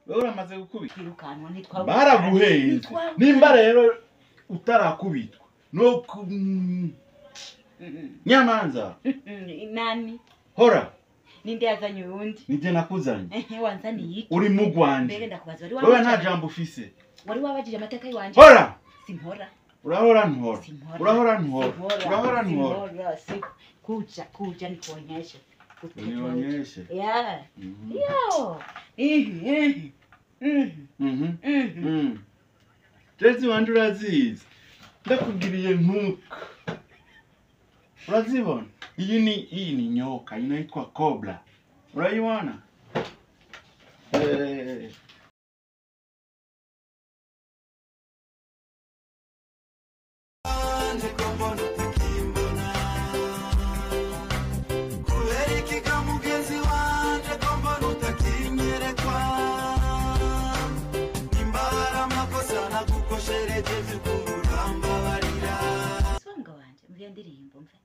Wewe uramaze gukubitwa? Twirukanwa ntitwa Baraguhenze. Nimba rero utarakubitwa no ku nyamanza. Nani? Hora. Ninde yazanye uwundi? Nije nakuzanye. Wanzaniye iki? Uri mu Rwanda. Mbere ndakubaza wari Wewe nta jambo ufise. Wari wabajije amateka yiwanje. Hora. Simpora. Urahora ntuhora. Urahora ntuhora. Urahora ntuhora. Kuja kuja nikuonyeshe. Unionyeshe. Yeah. Yo. Jezi wanje urazizi. Ndakugiriye nkuko. Urazibona? Iyi ni nyoka inaitwa cobra. Uraiona? Ndirimbo mve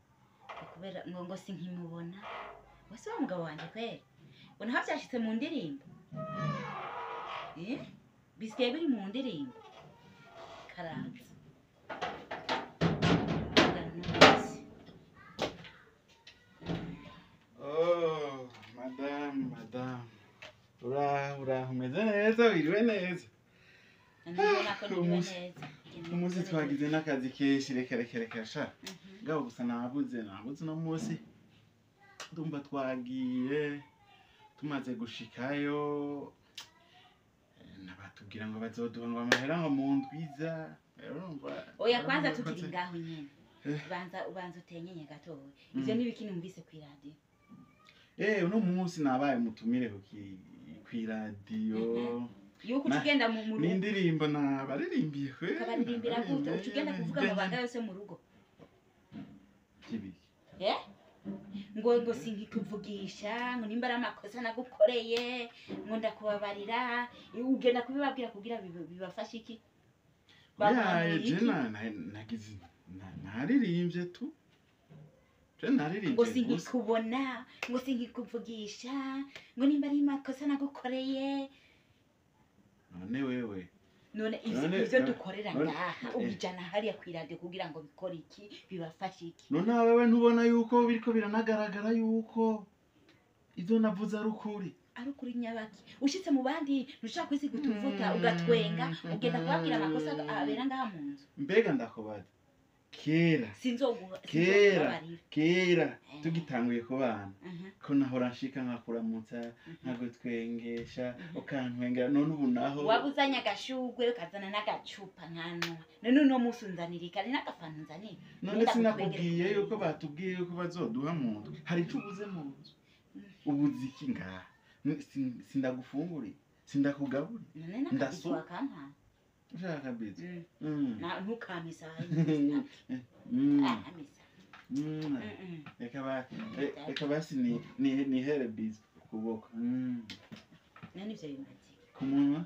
kubera ngo ngo sinkimubona wese wa mugabo wanje kwera ngo naho byashitse mu ndirimbo bisigaye biri mu ndirimbo karanze. Oh, madame, madame. Ura umeze neza, wiriwe neza. Umunsi twagize n'akazi kenshi, reka reka reka sha. Ngabo gusa nabuze no munsi. Ndumva twagiye tumaze gushikayo nabatubwira ngo bazoduha ngo amahera ngo mu ndwiza. Urumva? Oya kwanza tukiri ngaho nyene. Ubanza utenyenye gatoya. Ivyo nibiki numvise ku radio? Uno munsi nabaye mutumire ku radio. Yuko tugenda mu rugo. Nindirimbo nabaririmbiye kwe. Kabaririmbira gute? Utugenda kuvuga amabanga yose mu rugo. Kibiki. Ngo ngo sinkikuvugisha, ngo nimba ari amakosa nagukoreye, ngo ndakubabarira, ugenda kubibabwira kugira bibafashe iki? Babaye jena nagize naririmbye tu. Je naririmbye. Ngo sinkikubona, ngo sinkikuvugisha, ngo nimba ari amakosa nagukoreye. None wewe none ivyo dukorera ngaha ubijana hariya ku radio kugira ngo bikore iki, bibafashe iki? None wewe ntubona yuko biriko biranagaragara yuko ivyo navuze ari ukuri? Ari ukuri nyabaki. Ushitse mu bandi ntushaka kwisiga utuvuta ugatwenga ugenda kubabwira amakosa abera ngaha mu nzu. Mbega ndakubaza kera kera tugitanguye kubana ko nahora nshika nkakuramutsa nkagutwengesha ukantwengera, none ubu naho wabuzanya agashugwe ukazana n'agacupa nkanwa, none uno munsi unzanira ni n'agafanta unzanira. None sinakubwiye yuko batubwiye yuko bazoduha mu nzu? Hari ico ubuze mu nzu? Ubuze iki ngaha? Sindagufunguriye, sindakugaburiye, ndasuka. Ushaka bizi? Na ntukamisa. Reka basi nihere bizi ukuboko. Nani ivyo bimaze? Ku munwa?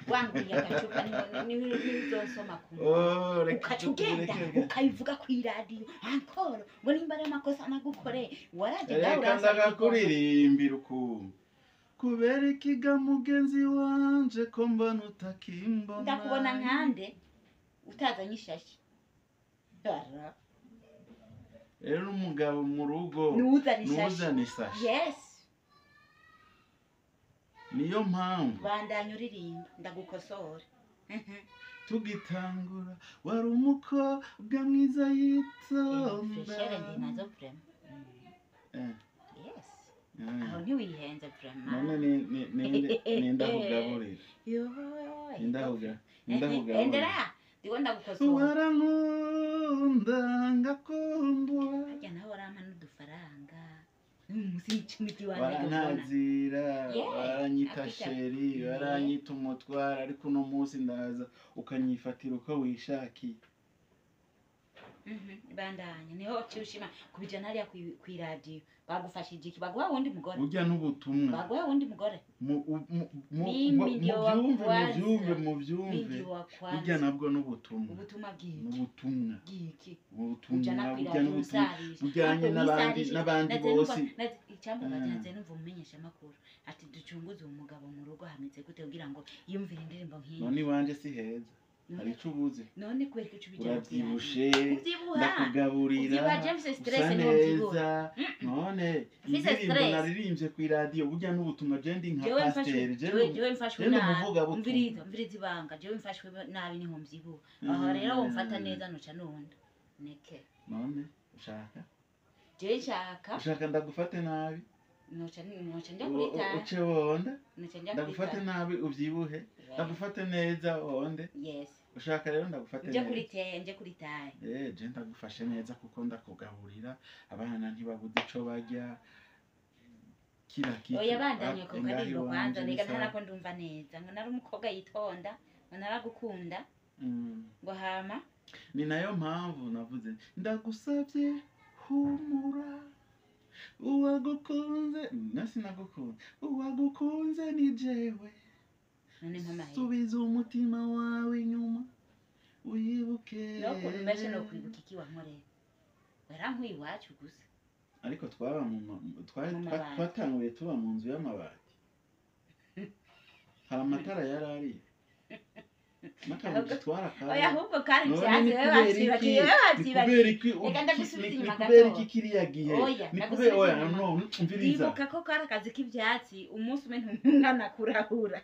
Wanguriye agacupa nizonsoma ku munwa. Ukaca ugenda ukabivuga ku iradiyo ankoro ngo nimba ari amakosa nagukoreye waraje ngaho uransaba. Reka ndagakuririmbira ukuntu. Kubera ikiga mugenzi wanje ko mbona utakimbona. Ndakubona nkande utazanye ishashi. Rero umugabo mu rugo nuwuzana ishashi. Yes. Niyo mpamvu bandanya uririmba ndagukosora. Tugitangura wari umukobwa mwiza yitonda. Freshere ndi nazo vraiment. Yes. Aho ntiwihenze vraiment. None ni ndakugaburira. Yo. Ndakugaburira. Endera. Ndiko ndagukosora. Warankunda ngakundwa. Harya nawe warampa n'udufaranga. Warantazira, waranyita sheri, waranyita umutwara, ariko uno munsi ndaza ukanyifatira uko wishakiye. Bandanya niho ushima kubijana hariya kw'iradiyo. Bagufashije iki? Baguha wundi mugore? Burya n'ubutumwa. Baguha wundi mugore? Mubyumve, mubyumve, mubyumve. Mimi wa Burya kwanza. Nabwo n'ubutumwa. Ubutumwa bw'iki? N'ubutumwa. Bw'iki? Ubutumwa. Ujana Burya kw'iradiyo n'ubutumwa usarisha. bujyanye Ariko n'abandi wisarije. n'abandi Naze bose. Icyambabaje, Mm. naze numva umumenyesha amakuru ati ducunguze uwo mugabo mu rugo hameze gute kugira ngo yiyumvire indirimbo nk'iyi. None iwanje si heza? None- Hari ico ubuze? None kubera ko uca ubijyana Uravyibushe, Uvyibuha. ndakugaburira, Uvyibuha, James, stress usa niwo neza. None Mfise indirimbo stress. naririmbye kw'iradiyo burya n'ubutumwa. Je ndi nka Jewe mfashwe pasiteri, je jewe mfashwe je ndi nabi. umuvugabutumwa. Umviriza, umviriza ibanga. Jewe mfashwe nabi niho mvyibuha. Aho rero womfata neza nuca nunda neke. None ushaka Jewe nshaka ushaka ndagufate nabi? Noca nja kuri taye. Uce wonde? Noca nja kuri Ndagufate taye. nabi uvyibuhe, ndagufate neza wonde? Yes. Ushaka rero ndagufate Nje kuri neza? taye, nje kuri taye. Je ndagufashe neza kuko ndakugaburira, abana ntibabuze ico barya, kila kitu. Oya, bandanye ko Ngaha karimbo iwanje kwanza ni reka. sawa. Ntarako ndumva neza ngo nari umukobwa yitonda, ngo naragukunda, ngo hama. Ni nayo mpamvu navuze ndagusabye humura, uwagukunze na sinagukunze, uwagukunze ni jewe. None mpamahera. Subiza umutima wawe inyuma wibuke. Nokuntu mbese nokwibuka iki wankoreye? Warankuye iwacu gusa. Ariko twaba mu Mu mabati. twatanguye tuba mu nzu y'amabati, hari amatara yari ari n'akabuji Oya, twarakabona. ahubwo kari None ivyatsi ni wewe kubera iki? wavyibagiye, wewe Ni wavyibagiye. kubera iki? Reka ndagusubiza Ni inyuma kubera gato. iki kiriya gihe? Oya, Ni ndagusubiza kubera, oya, inyuma. no umviriza. Ndibuka ko kari akazi k'ivyatsi, umunsi umwe ntumwana kurahura,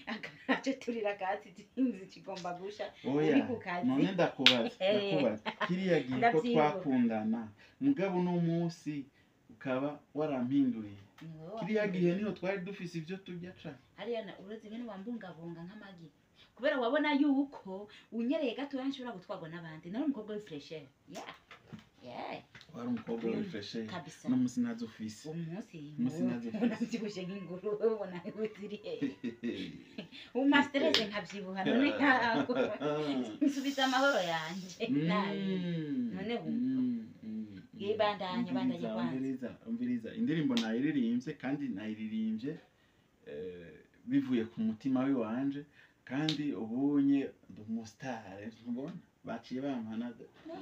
akaco turira akatsi, inzu kigomba gusha. Oya. Uri ku kazi. None ndakubaza, ndakubaza, kiriya gihe ko Ndavyibuka. twakundana, mugabo uno munsi ukaba warampinduriye. Ni wowe Kiriya wampinduriye. gihe niho twari dufise ivyo turya ca. Hariya urazi ingene wambungabunga nk'amagi, kubera wabona yuko unyereye gatoya nshobora gutwarwa n'abandi. Nari umukobwa w'ifreshere, yeah. Wari umukobwa w'ifreshe. Kabisa. Uno munsi ntazo ufise. Umunsi Umunsi nazo ufise. ubona mvyibushe nk'inguruwe, ubona ziri hehe? Uma stress nkavyibuha. None nkaho nsubiza amahoro yanje nabi. None wumva. Bandanya, bandanya Umviriza, kwanza. umviriza, umviriza. Indirimbo nayiririmbye kandi nayiririmbye bivuye ku mutima w'iwanje, kandi ubunye ndi umusitari, ntubona baciye bampana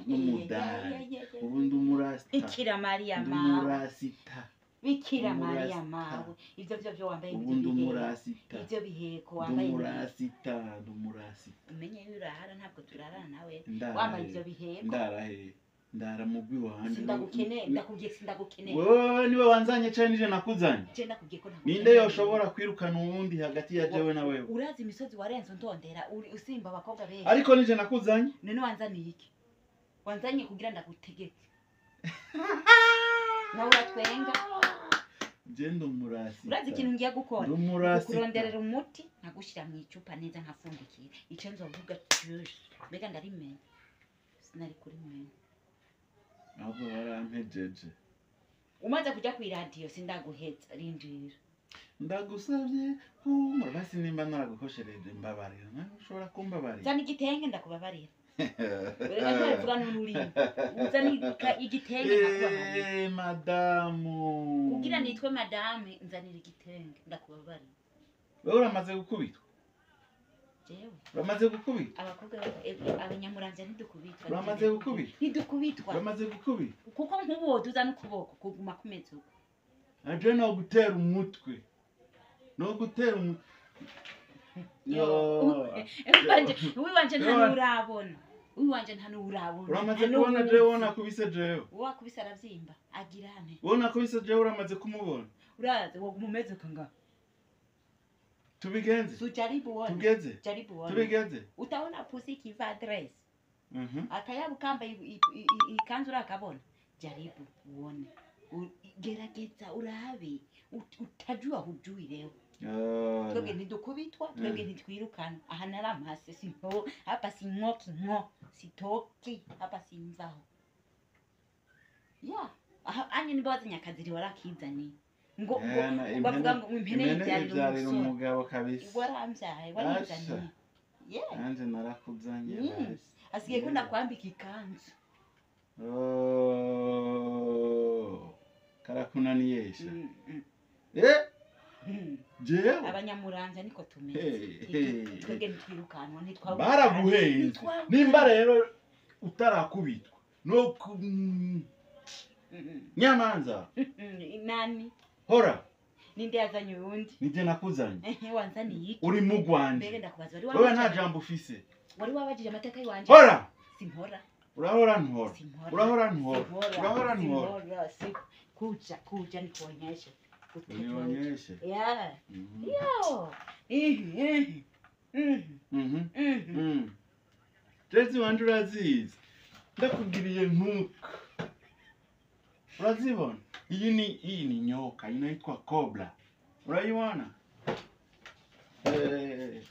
n'umudari. Ubu ndi umurasita. Bikira Mariya Ndi mawe! umurasita. Bikira Mariya Umurasita. mawe! Ivyo vyo wambaye, Ubu ivyo ndi biheko, umurasita. ivyo biheko Ndi wambaye umurasita, ndi umurasita. Umenye yuko urahara, ntabwo turarana nawe Ndara wambaye he? ivyo biheko. Ndara he? Ndara mugwi wanje. Sindagukeneye, ndakubwiye sindagukeneye. Wewe niwe wanzanye canke nije nakuzanye? Je ndakubwiye ko ntagukeneye. Ninde yoshobora kwirukana uwundi hagati ya jewe na wewe? Urazi imisozi warenze undondera, uri usimba abakobwa benshi. Ariko nije nakuzanye. None wanzaniye iki? Wanzanye kugira ndagutegeke, nawe uratwenga. Je ndi umurasita. Urazi ikintu ngiye gukora? Ndi umurasita. Kukuronderera umuti, nkagushyira mu icupa neza, nkapfundikira. Icyo nzovuga cyose mbega ndarimenya? Sinari kurimenya. Ahubwo warampejeje. Umaze kujya ku iradiyo sindaguhetsa, rindira. Ndagusabye humura basi, nimba naragukoshereje mbabarira, nawe ushobora kumbabarira. Zana igitenge ndakubabarira. Reka ntiwabivuga n'ururimi. Uzana igitenge nkakubabarira. Eh, madamu. Kugira nitwe madame, nzanira igitenge ndakubabarira. Wewe uramaze gukubitwa? Jewe? Uramaze gukubitwa? Abakobwa abanyamuramvya ntidukubitwa. Uramaze gukubitwa? Ntidukubitwa. Uramaze gukubitwa? Kuko nk'ubu woduza n'ukuboko kuguma kumeze uko. Aje no gutera umutwe, no gutera umutwe. Yo. Uwiwanje nta n'urabona, uwiwanje nta n'urabona. Uramaze Nta kubona n'uwuzi. jewe nakubise jewe? Uwo wakubise aravyimba agira ane. Wowe nakubise jewe, uramaze kumubona? Urazi woguma umeze kanga. Tubigenze. Sujaribu uone. Tugeze. Jaribu uone. Tubigeze. Utaona pusi ikivaa dress. Mhm. Akayabu kamba ikanzu urakabona. Jaribu uone. Gerageza urabe. Utajua hujui leo. Twebwe ntidukubitwa, twebwe ntitwirukana. Aha naramase sinko, hapa sinkoki nko, sitoki, hapa simvaho. Ya, aha anye niba wazanye akaziri warakizaniye. Ngo Yana, bavuga ngo impene impene yibyarira ibyarira umusore. umugabo kabisa. Waramvyaye, warizaniye. Yeah. Nanje narakuzanye. Mm. Basi. Hasigaye ko ndakwambika ikanzu. Oh, karakunaniyesha. Mm. Eh, Mm. jewe Abanyamuramvya niko tumeze. Hey, hey. Twebwe ntitwirukanwa, ntitwabukanwa. Baraguhenze. Ntitwabukanwa. Nimba rero utarakubitwa no ku nyamanza. Nani? Hora. Ninde yazanye uwundi? Nije nakuzanye. Ehe, wanzaniye iki? Uri mugwanje. Mbere ndakubaza, wari Wewe nta wabajije, jambo ufise. wari wabajije amateka yiwanje? Hora. Simpora. Urahora ntuhora. Simpora. Urahora ntuhora. Simpora. Urahora ntuhora. Simpora. Kuja, kuja nikuonyeshe. Unionyeshe. Yeah. Yo. Ihi, ihi. Mhm. Jezi wanje urazizi. Ndakugiriye nkuko. Urazibona? Iyi ni nyoka inaitwa cobra. Uraiona? Eh.